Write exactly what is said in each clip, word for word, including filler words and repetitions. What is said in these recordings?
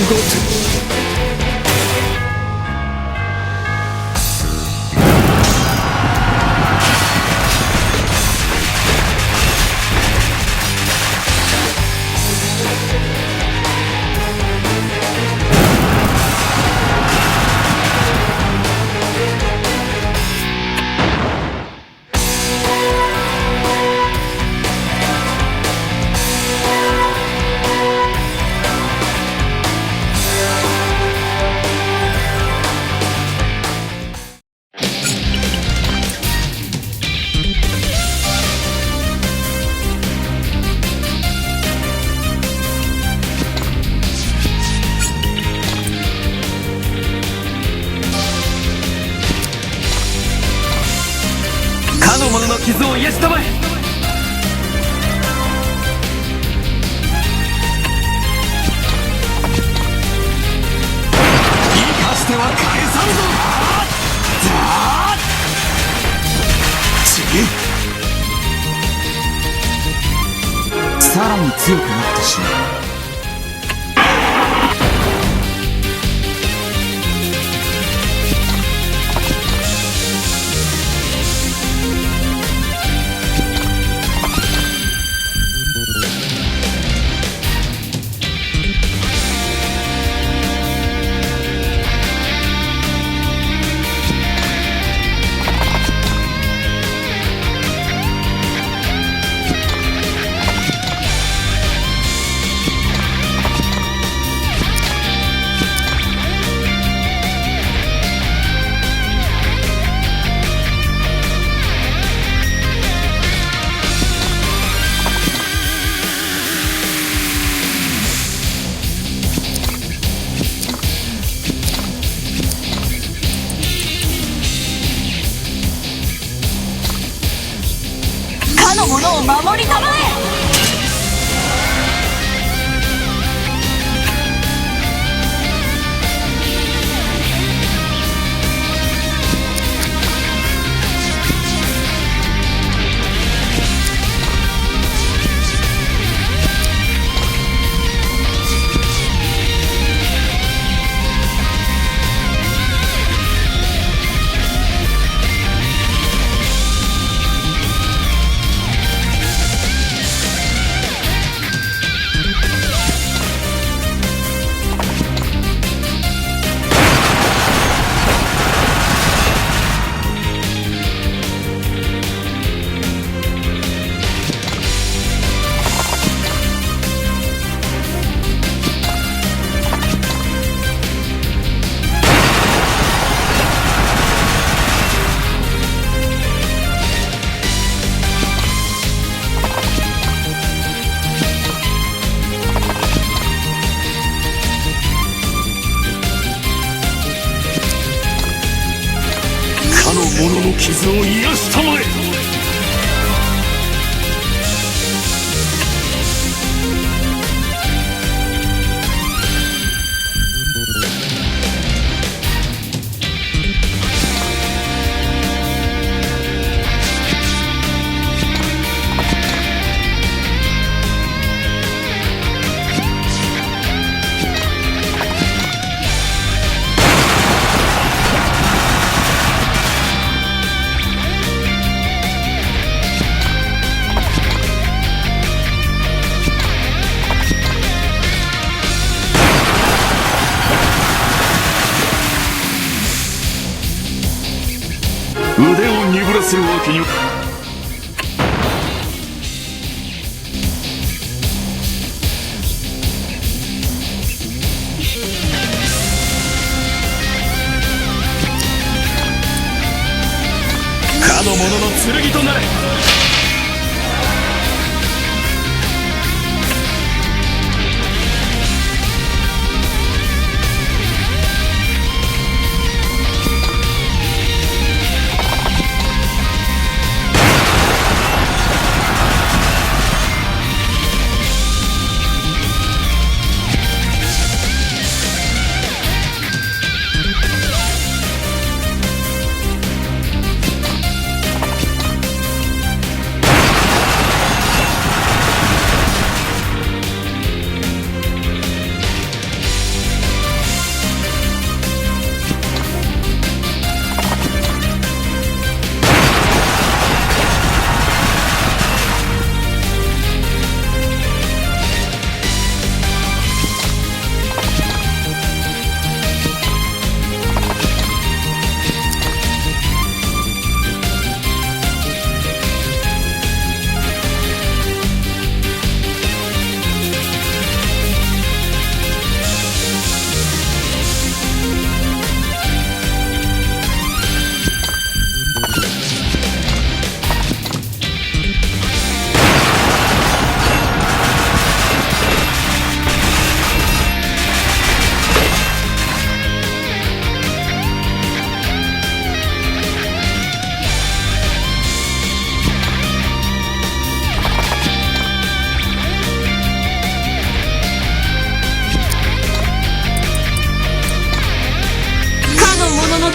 かの者の傷を癒したまえ。生かしては返さんぞ。だー！ちげえ。さらに強くなってしまう。かの者を守りたまえ。かの者の傷を癒したまえ。腕を鈍らせるわけには。かの者の剣となれ。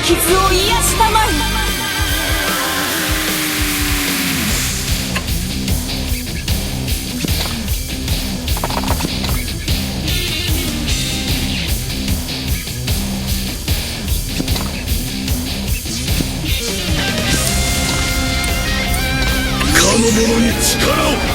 傷を癒したまえ。かの者に力を。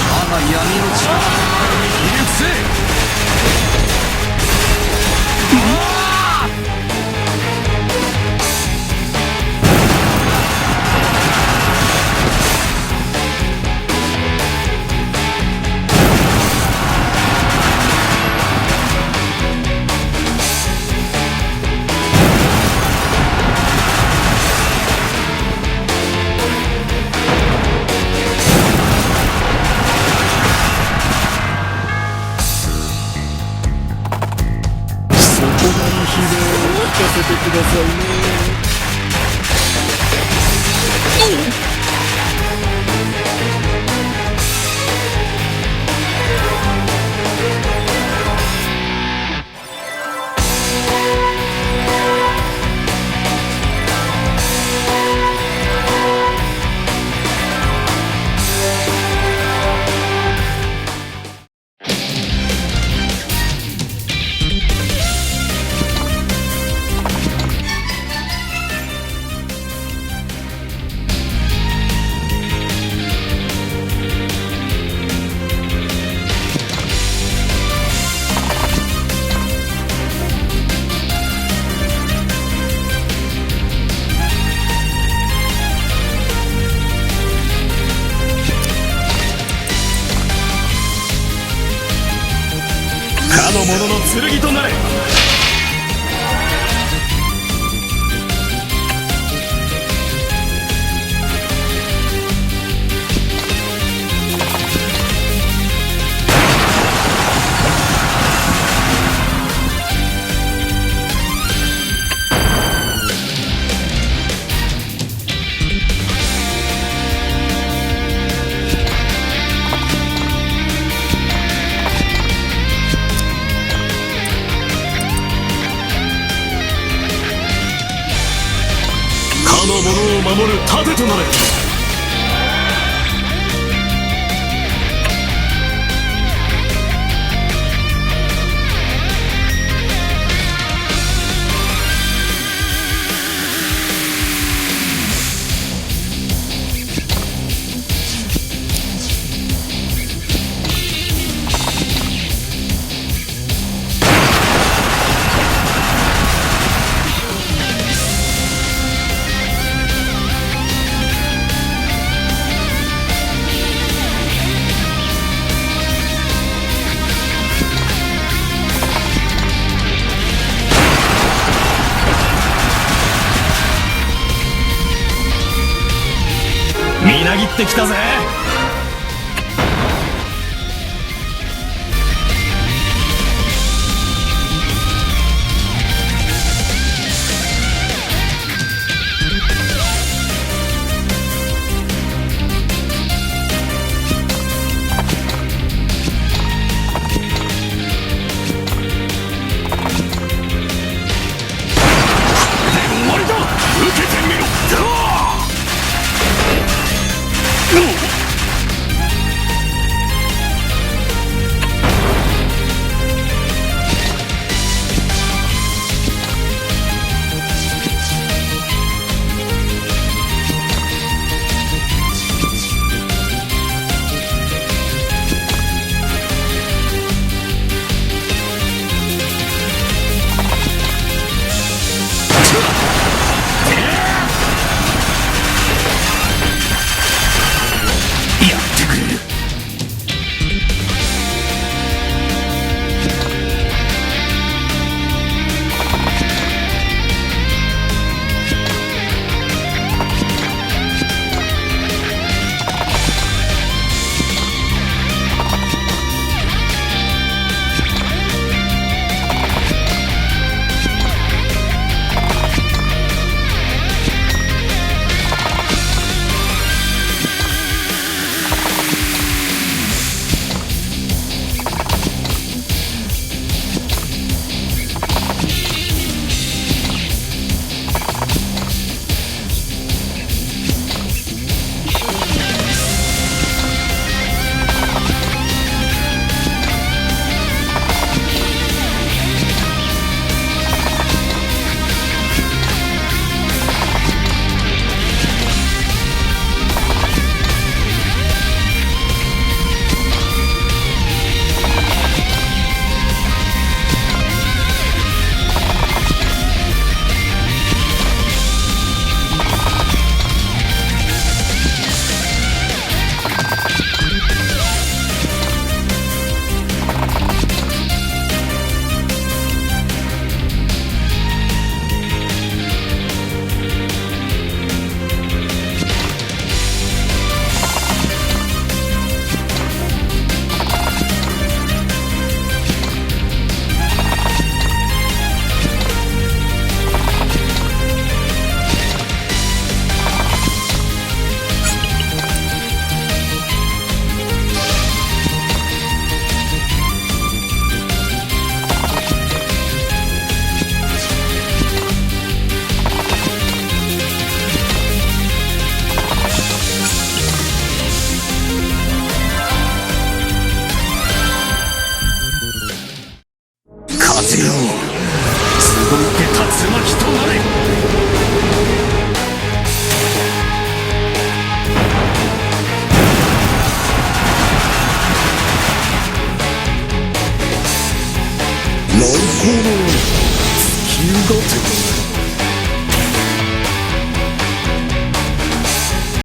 我が闇の力、ひれ伏せ。底なしで終わらせてくださいね。かの者の剣となれ。かの者を守る盾となれ。みなぎってきたぜ。終わりだ。受けてみろ。だ。炎よ、突き動け。